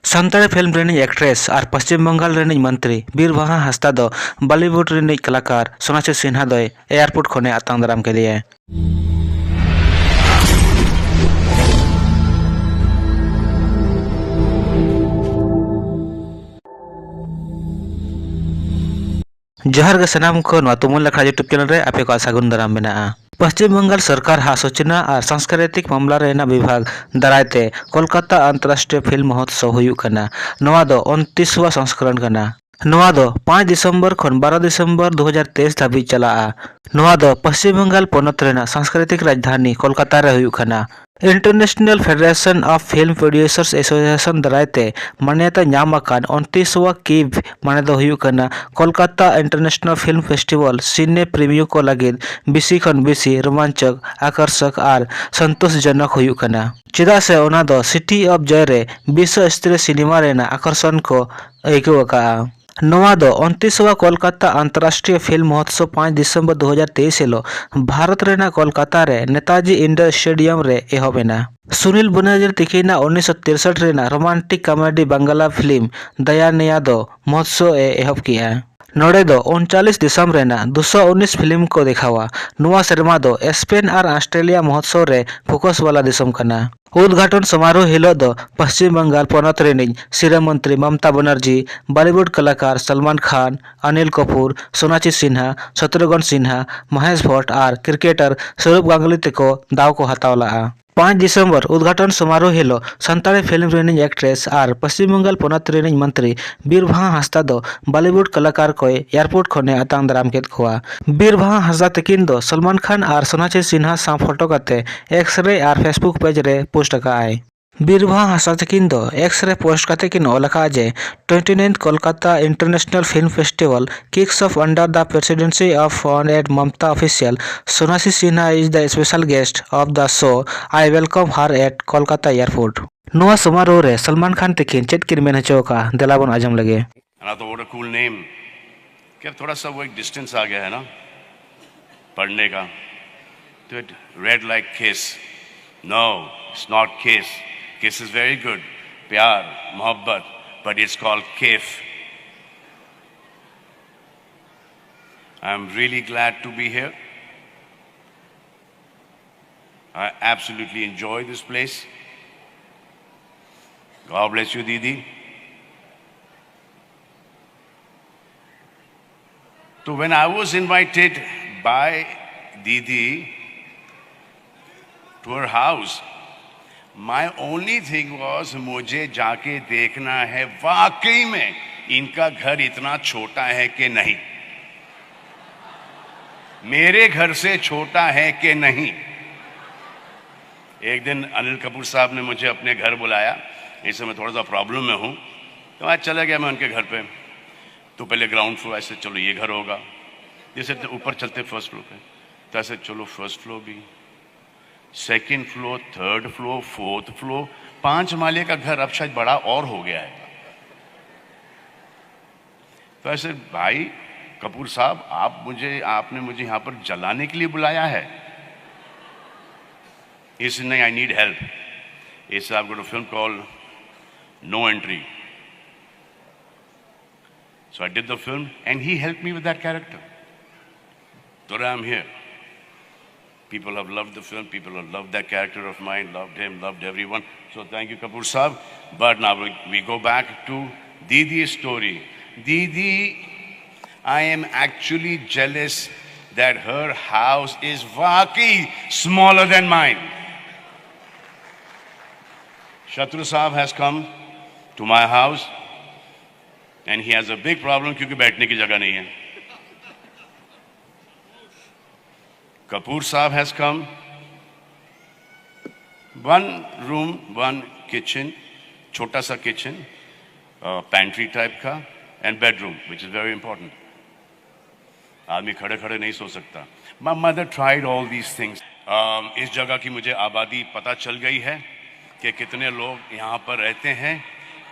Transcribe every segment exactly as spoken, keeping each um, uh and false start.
Santali film ᱨᱤᱱᱤᱡ actress ᱟᱨ ᱯᱚᱥᱪᱤᱢ ᱵᱟᱝᱜᱟᱞ ᱨᱤᱱᱤᱡ ᱢᱚᱱᱛᱨᱤ ᱵᱤᱨᱵᱟᱦᱟ ᱦᱟᱸᱥᱫᱟ ᱫᱚ ᱵᱚᱞᱤᱣᱩᱰ ᱨᱤᱱᱤᱡ ᱠᱟᱞᱟᱠᱟᱨ ᱥᱳᱱᱟᱠᱷᱤ ᱥᱤᱱᱦᱟ ᱫᱚᱭ ᱮᱭᱟᱨᱯᱳᱨᱴ ᱠᱷᱚᱱᱮ ᱟᱛᱟᱝ ᱫᱟᱨᱟᱢ ᱠᱮᱫᱮᱭᱟ᱾ ᱡᱚᱦᱟᱨ ᱜᱮ ᱥᱟᱱᱟᱢ ᱠᱚ, ᱱᱚᱣᱟ ᱛᱩᱢᱩᱞ ᱟᱠᱷᱲᱟ YouTube ᱪᱮᱱᱮᱞ ᱨᱮ ᱟᱯᱮ ᱠᱚᱣᱟᱜ ᱥᱟᱹᱜᱩᱱ ᱫᱟᱨᱟᱢ ᱢᱮᱱᱟᱜᱼᱟ᱾ ᱯᱚᱥᱪᱤᱢ ᱵᱟᱝᱜᱟᱞ ᱥᱚᱨᱠᱟᱨ ᱦᱟᱜ ᱥᱩᱪᱱᱟ ᱟᱨ ᱥᱟᱝᱥᱠᱨᱤᱛᱤᱠ ᱢᱟᱢᱞᱟ ᱨᱮᱱᱟᱜ ᱵᱤᱵᱷᱟᱜᱽ ᱫᱟᱨᱟᱭ ᱛᱮ ᱠᱳᱞᱠᱟᱛᱟ ᱟᱱᱛᱚᱨᱨᱟᱥᱴᱨᱤᱭᱚ ᱯᱷᱤᱞᱢ ᱢᱚᱦᱳᱛᱥᱚᱵ ᱦᱩᱭᱩᱜ ᱠᱟᱱᱟ᱾ ᱱᱚᱣᱟ ᱫᱚ ᱩᱱᱛᱤᱥᱣᱟ ᱥᱚᱝᱥᱠᱚᱨᱚᱱ ᱠᱟᱱᱟ᱾ ᱱᱚᱣᱟ ᱫᱚ ᱯᱟᱸᱪ ᱰᱤᱥᱮᱢᱵᱚᱨ ᱠᱷᱚᱱ ᱵᱟᱨᱚ ᱰᱤᱥᱮᱢᱵᱚᱨ ᱫᱩ ᱦᱟᱡᱟᱨ ᱛᱮᱭᱤᱥ ᱫᱷᱟᱹᱵᱤᱡ ᱪᱟᱞᱟᱜᱼᱟ᱾ ᱱᱚᱣᱟ ᱫᱚ ᱯᱚᱥᱪᱤᱢ ᱵᱟᱝᱜᱟᱞ ᱯᱚᱱᱚᱛ ᱨᱮᱱᱟᱜ ᱥᱟᱝᱥᱠᱨᱤᱛᱤᱠ ᱨᱟᱡᱽᱫᱷᱟᱱᱤ ᱠᱳᱞᱠᱟᱛᱟ ᱨᱮ ᱦᱩᱭᱩᱜ ᱠᱟᱱᱟ᱾ International Federation of Film Producers Association ᱫᱟᱨᱟᱭ ᱛᱮ ᱢᱟᱱᱭᱚᱛᱟ ᱧᱟᱢ ᱟᱠᱟᱱ ᱩᱱᱛᱤᱥᱣᱟ ᱠᱤᱵᱷ ᱢᱟᱱᱮ ᱫᱚ ᱦᱩᱭᱩᱜ ᱠᱟᱱᱟ ᱠᱳᱞᱠᱟᱛᱟ ᱤᱱᱴᱟᱨᱱᱮᱥᱱᱟᱞ ᱯᱷᱤᱞᱢ ᱯᱷᱮᱥᱴᱤᱵᱷᱟᱞ ᱥᱤᱱᱮ ᱯᱨᱮᱢᱤᱭᱚ ᱠᱚ ᱞᱟᱹᱜᱤᱫ ᱵᱮᱥᱤ ᱠᱷᱚᱱ ᱵᱮᱥᱤ ᱨᱳᱢᱟᱱᱪᱚᱠ, ᱟᱠᱚᱨᱥᱚᱠ ᱟᱨ ᱥᱚᱱᱛᱳᱥᱡᱚᱱᱚᱠ ᱦᱩᱭᱩᱜ ᱠᱟᱱᱟ, ᱪᱮᱫᱟᱜ ᱥᱮ ᱚᱱᱟ ᱫᱚ ᱥᱤᱴᱤ ᱚᱯᱷ ᱡᱚᱭ ᱨᱮ ᱵᱤᱥᱥᱚ ᱥᱛᱚᱨᱤᱭᱚ ᱥᱤᱱᱮᱢᱟ ᱨᱮᱱᱟᱜ ᱟᱠᱚᱨᱥᱚᱱ ᱠᱚ ᱟᱹᱭᱠᱟᱹᱣ ᱟᱠᱟᱫᱼᱟ᱾ ᱱᱚᱣᱟ ᱫᱚ ᱩᱱᱛᱤᱥᱣᱟ ᱠᱳᱞᱠᱟᱛᱟ ᱟᱱᱛᱚᱨᱨᱟᱥᱴᱨᱤᱭᱚ ᱯᱷᱤᱞᱢ ᱢᱚᱦᱳᱛᱥᱚᱵ ᱯᱟᱸᱪ ᱰᱤᱥᱮᱢᱵᱚᱨ ᱫᱩ ᱦᱟᱡᱟᱨ ᱛᱮᱭᱤᱥ ᱦᱤᱞᱳᱜ ᱵᱷᱟᱨᱚᱛ ᱨᱮᱱᱟᱜ ᱠᱳᱞᱠᱟᱛᱟ ᱨᱮ ᱱᱮᱛᱟᱡᱤ ᱤᱱᱰᱳᱨ ᱥᱴᱮᱰᱤᱭᱟᱢ ᱨᱮ ᱮᱦᱚᱵ ᱮᱱᱟ᱾ ᱥᱩᱱᱤᱞ ᱵᱮᱱᱟᱨᱡᱤ ᱛᱤᱠᱤᱱᱟᱜ ᱩᱱᱤᱥᱥᱚ ᱛᱤᱨᱥᱚᱴ ᱨᱮᱱᱟᱜ ᱨᱳᱢᱟᱱᱴᱤᱠ ᱠᱚᱢᱮᱰᱤ ᱵᱟᱝᱞᱟ ᱯᱷᱤᱞᱢ ᱫᱟᱭᱟ ᱱᱮᱭᱟ ᱫᱚ ᱢᱚᱦᱳᱛᱥᱚᱵ ᱮ ᱮᱦᱚᱵ ᱠᱮᱫᱼᱟ᱾ ᱱᱚᱰᱮ ᱫᱚ ᱩᱱᱪᱟᱞᱤᱥ ᱫᱤᱥᱚᱢ ᱨᱮᱱᱟᱜ ᱫᱩᱥᱚ ᱩᱱᱤᱥ ᱯᱷᱤᱞᱢ ᱠᱚ ᱫᱮᱠᱷᱟᱣᱟ᱾ ᱱᱚᱣᱟ ᱥᱮᱨᱢᱟ ᱫᱚ ᱥᱯᱮᱱ ᱟᱨ ᱚᱥᱴᱨᱮᱞᱤᱭᱟ ᱢᱚᱦᱳᱛᱥᱚᱵ ᱨᱮ ᱯᱷᱳᱠᱟᱥ ᱵᱟᱞᱟ ᱫᱤᱥᱚᱢ ᱠᱟᱱᱟ᱾ ᱩᱫᱽᱜᱷᱟᱴᱚᱱ ᱥᱚᱢᱟᱨᱳᱦ ᱦᱤᱞᱳᱜ ᱫᱚ ᱯᱚᱥᱪᱤᱢ ᱵᱟᱝᱜᱟᱞ ᱯᱚᱱᱚᱛ ᱨᱤᱱᱤᱡ ᱥᱤᱨᱟᱹ ᱢᱚᱱᱛᱨᱤ ᱢᱚᱢᱛᱟ ᱵᱟᱱᱟᱨᱡᱤ, ᱵᱚᱞᱤᱣᱩᱰ ᱠᱟᱞᱟᱠᱟᱨ ᱥᱚᱞᱢᱟᱱ ᱠᱷᱟᱱ, ᱚᱱᱤᱞ ᱠᱟᱯᱩᱨ, ᱥᱳᱱᱟᱠᱷᱤ ᱥᱤᱱᱦᱟ, ᱥᱚᱛᱨᱩᱜᱷᱚᱱ ᱥᱤᱱᱦᱟ, ᱢᱚᱦᱮᱥ ᱵᱷᱚᱴ ᱟᱨ ᱠᱨᱤᱠᱮᱴᱟᱨ ᱥᱚᱨᱩᱯ ᱜᱟᱝᱜᱩᱞᱤ ᱛᱮᱠᱚ ᱫᱟᱣ ᱠᱚ ᱦᱟᱛᱟᱣ ᱞᱟᱜᱼᱟ᱾ ᱯᱟᱸᱪ ᱰᱤᱥᱮᱢᱵᱚᱨ ᱩᱫᱽᱜᱷᱟᱴᱚᱱ ᱥᱚᱢᱟᱨᱳᱦ ᱦᱤᱞᱳᱜ ᱥᱟᱱᱛᱟᱲᱤ ᱯᱷᱤᱞᱢ ᱨᱤᱱᱤᱡ ᱮᱠᱴᱨᱮᱥ ᱟᱨ ᱯᱚᱥᱪᱤᱢ ᱵᱟᱝᱜᱟᱞ ᱯᱚᱱᱚᱛ ᱨᱤᱱᱤᱡ ᱢᱚᱱᱛᱨᱤ ᱵᱤᱨᱵᱟᱦᱟ ᱦᱟᱸᱥᱫᱟ ᱫᱚ ᱵᱚᱞᱤᱣᱩᱰ ᱠᱟᱞᱟᱠᱟᱨ ᱠᱚᱭ ᱮᱭᱟᱨᱯᱳᱨᱴ ᱠᱷᱚᱱᱮ ᱟᱛᱟᱝ ᱫᱟᱨᱟᱢ ᱠᱮᱫ ᱠᱚᱣᱟ᱾ ᱵᱤᱨᱵᱟᱦᱟ ᱦᱟᱸᱥᱫᱟ ᱛᱤᱠᱤᱱ ᱫᱚ ᱥᱚᱞᱢᱟᱱ ᱠᱷᱟᱱ ᱟᱨ ᱥᱳᱱᱟᱠᱷᱤ ᱥᱤᱱᱦᱟ ᱥᱟᱶ ᱯᱷᱳᱴᱳ ᱠᱟᱛᱮ ᱮᱠᱥ ᱨᱮ ᱟᱨ ᱯᱷᱮᱥᱵᱩᱠ ᱯᱮᱡᱽ ᱨᱮ ᱯᱳᱥᱴ ᱟᱠᱟᱫ ᱟᱭ᱾ ᱵᱤᱨᱵᱟᱦᱟ ᱦᱟᱸᱥᱫᱟ ᱛᱤᱠᱤᱱ ᱫᱚ ᱮᱠᱥ ᱨᱮ ᱯᱳᱥᱴ ᱠᱟᱛᱮ ᱠᱤᱱ ᱚᱞ ᱟᱠᱟᱫᱼᱟ ᱡᱮ, "Twenty ninth Kolkata International Film Festival kicks off under the presidency of Honorable Mamata Official. Sonakshi Sinha is the special guest of the show. I welcome her at Kolkata Airport." ᱱᱚᱣᱟ ᱥᱚᱢᱟᱨᱳᱦ ᱨᱮ ᱥᱚᱞᱢᱟᱱ ᱠᱷᱟᱱ ᱛᱤᱠᱤᱱ ᱪᱮᱫ ᱠᱤᱱ ᱢᱮᱱ ᱦᱚᱪᱚ ᱟᱠᱟᱫᱼᱟ, ᱫᱮᱞᱟ ᱵᱚᱱ ᱟᱸᱡᱚᱢ ᱞᱮᱜᱮ᱾ And I thought, "What a cool name." क्या थोड़ा सा वो एक डिस्टेंस आ गया है ना पढ़ने का, तो it read like kiss. No, it's not kiss. Kiss is very good. Pyar, Mohabbat, but it's called Kef. I'm really glad to be here. I absolutely enjoy this place. God bless you, Didi. So when I was invited by Didi to her house, my only thing was, मुझे जाके देखना है वाकई में इनका घर इतना छोटा है कि नहीं, मेरे घर से छोटा है कि नहीं। एक दिन अनिल कपूर साहब ने मुझे अपने घर बुलाया, इस समय थोड़ा सा प्रॉब्लम में हूँ, तो आज चला गया मैं उनके घर पे। तो पहले ग्राउंड फ्लोर, ऐसे चलो ये घर होगा, जैसे तो ऊपर चलते फर्स्ट फ्लोर पे, तो ऐसे चलो फर्स्ट फ्लोर भी, second floor, third floor, fourth floor, पांच माले का घर अब शायद बड़ा और हो गया है। तो ऐसे, भाई कपूर साहब, आप मुझे, आपने मुझे यहाँ पर जलाने के लिए बुलाया है? He said, नहीं, I need help. He said, I've got a film called No Entry. So I did the film and he helped me with that character. Today I'm here. People have loved the film. People have loved that character of mine, loved him, loved everyone. So thank you, Kapoor Saab. But now we, we go back to Didi's story. Didi, I am actually jealous that her house is वाकई smaller than mine. Shatru Saab has come to my house and he has a big problem क्योंकि बैठने की जगह नहीं है. Kapoor Saab has come. One room, one kitchen, छोटा सा kitchen, pantry type का, and bedroom, which is very important. आदमी खड़े खड़े नहीं सो सकता. My mother tried all these things. इस जगह की मुझे आबादी पता चल गई है कि कितने लोग यहाँ पर रहते हैं,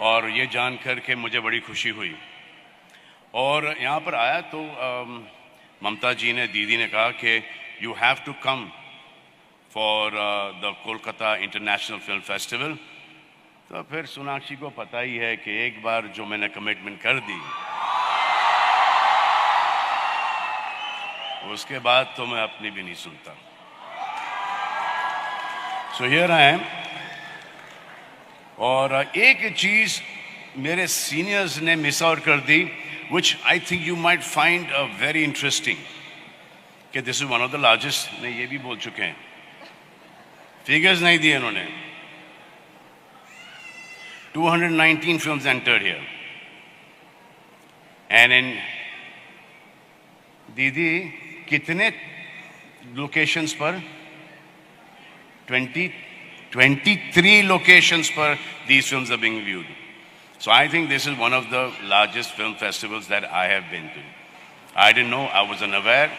और ये जान कर के मुझे बड़ी खुशी हुई. और यहाँ पर आया तो अम, ममता जी ने, दीदी ने कहा कि you have to come for the Kolkata International Film Festival. तो फिर सोनाक्षी को पता ही है कि एक बार जो मैंने कमिटमेंट कर दी, उसके बाद तो मैं अपनी भी नहीं सुनता। So here I am. और एक चीज मेरे सीनियर्स ने मिस आउट कर दी, which I think you might find very interesting, कि this is one of the largest, मैं ये भी बोल चुके हैं, फिगर्स नहीं दिए इन्होंने। Two hundred nineteen films entered here. And in, दीदी, कितने लोकेशंस पर? Twenty, twenty three locations पर these films are being viewed. So I think this is one of the largest film festivals that I have been to. I didn't know, I was unaware.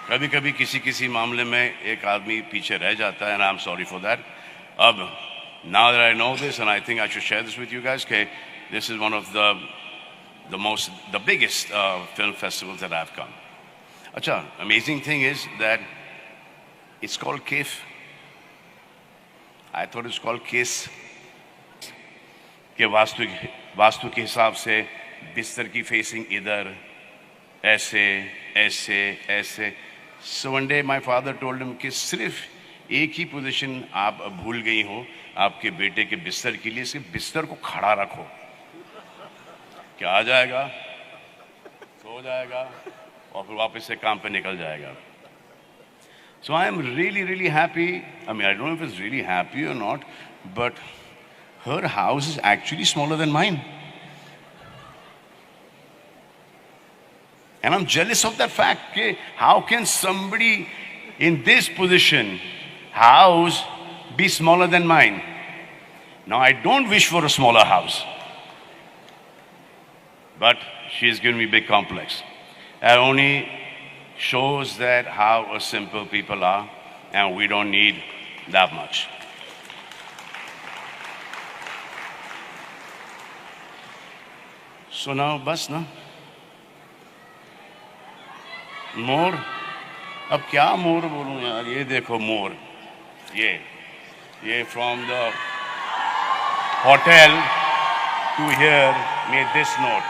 कभी कभी किसी किसी मामले में एक आदमी पीछे रह जाता है, and I'm sorry for that. अब, now that I know this, and I think I should share this with you guys, okay, this is one of the the most, the biggest uh, film festivals that I've come. अच्छा, amazing thing is that it's called cave. I thought it's called case. कि वास्तु, वास्तु के हिसाब से बिस्तर की facing इधर, ऐसे, ऐसे, ऐसे. So one day my father told him कि सिर्फ एक ही पोजीशन आप भूल गई हो आपके बेटे के बिस्तर के लिए, सिर्फ बिस्तर को खड़ा रखो, क्या आ जाएगा, सो जाएगा और फिर वापस से काम पे निकल जाएगा. So I am really, really happy. I mean, I don't know if it's really happy or not, but her house is actually smaller than mine. And I'm jealous of that fact. कि how can somebody in this position house be smaller than mine? Now, I don't wish for a smaller house, but she's given me big complex. That only shows that how a simple people are, and we don't need that much. So now, बस ना, मोर. अब क्या मोर बोलूं यार, ये देखो मोर, ये, ये from the hotel to here, may this note.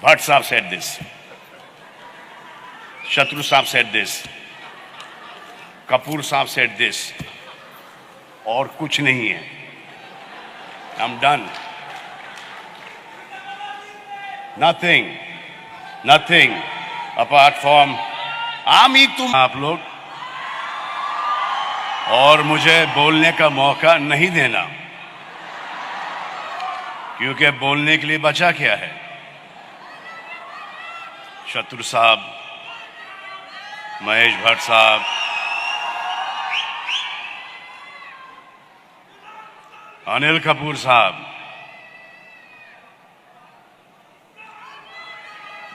Bhatt साहब said this, शत्रु साहब said this, कपूर साहब said this, और कुछ नहीं है। I'm done. Nothing, nothing apart from আমি तुम आप लोग, और मुझे बोलने का मौका नहीं देना, क्योंकि बोलने के लिए बचा क्या है? शत्रु साहब, महेश भट्ट साहब, अनिल कपूर साहब,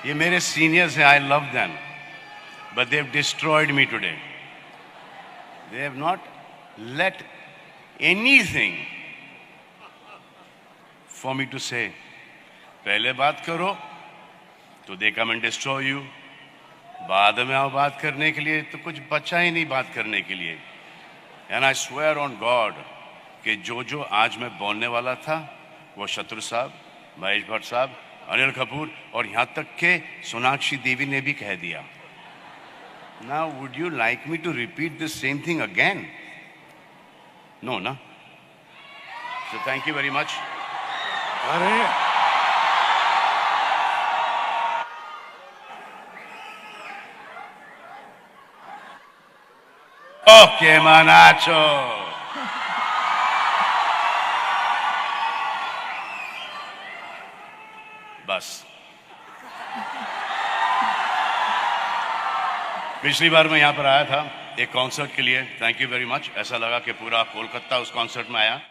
ये मेरे सीनियर्स हैं, I love them, but they have destroyed me today. They have not let anything for me to say. पहले बात करो तो they come and destroy you. बाद में आओ बात करने के लिए तो कुछ बचा ही नहीं बात करने के लिए. And I swear on God कि जो जो आज मैं बोलने वाला था, वो शत्रु साहब, महेश भट्ट साहब, अनिल कपूर और यहाँ तक के सोनाक्षी देवी ने भी कह दिया. Now, would you like me to repeat the same thing again? No, na? So thank you very much. अरे Ok, manacho. बस. पिछली बार मैं यहाँ पर आया था एक कॉन्सर्ट के लिए. Thank you very much. ऐसा लगा कि पूरा कोलकाता उस कॉन्सर्ट में आया.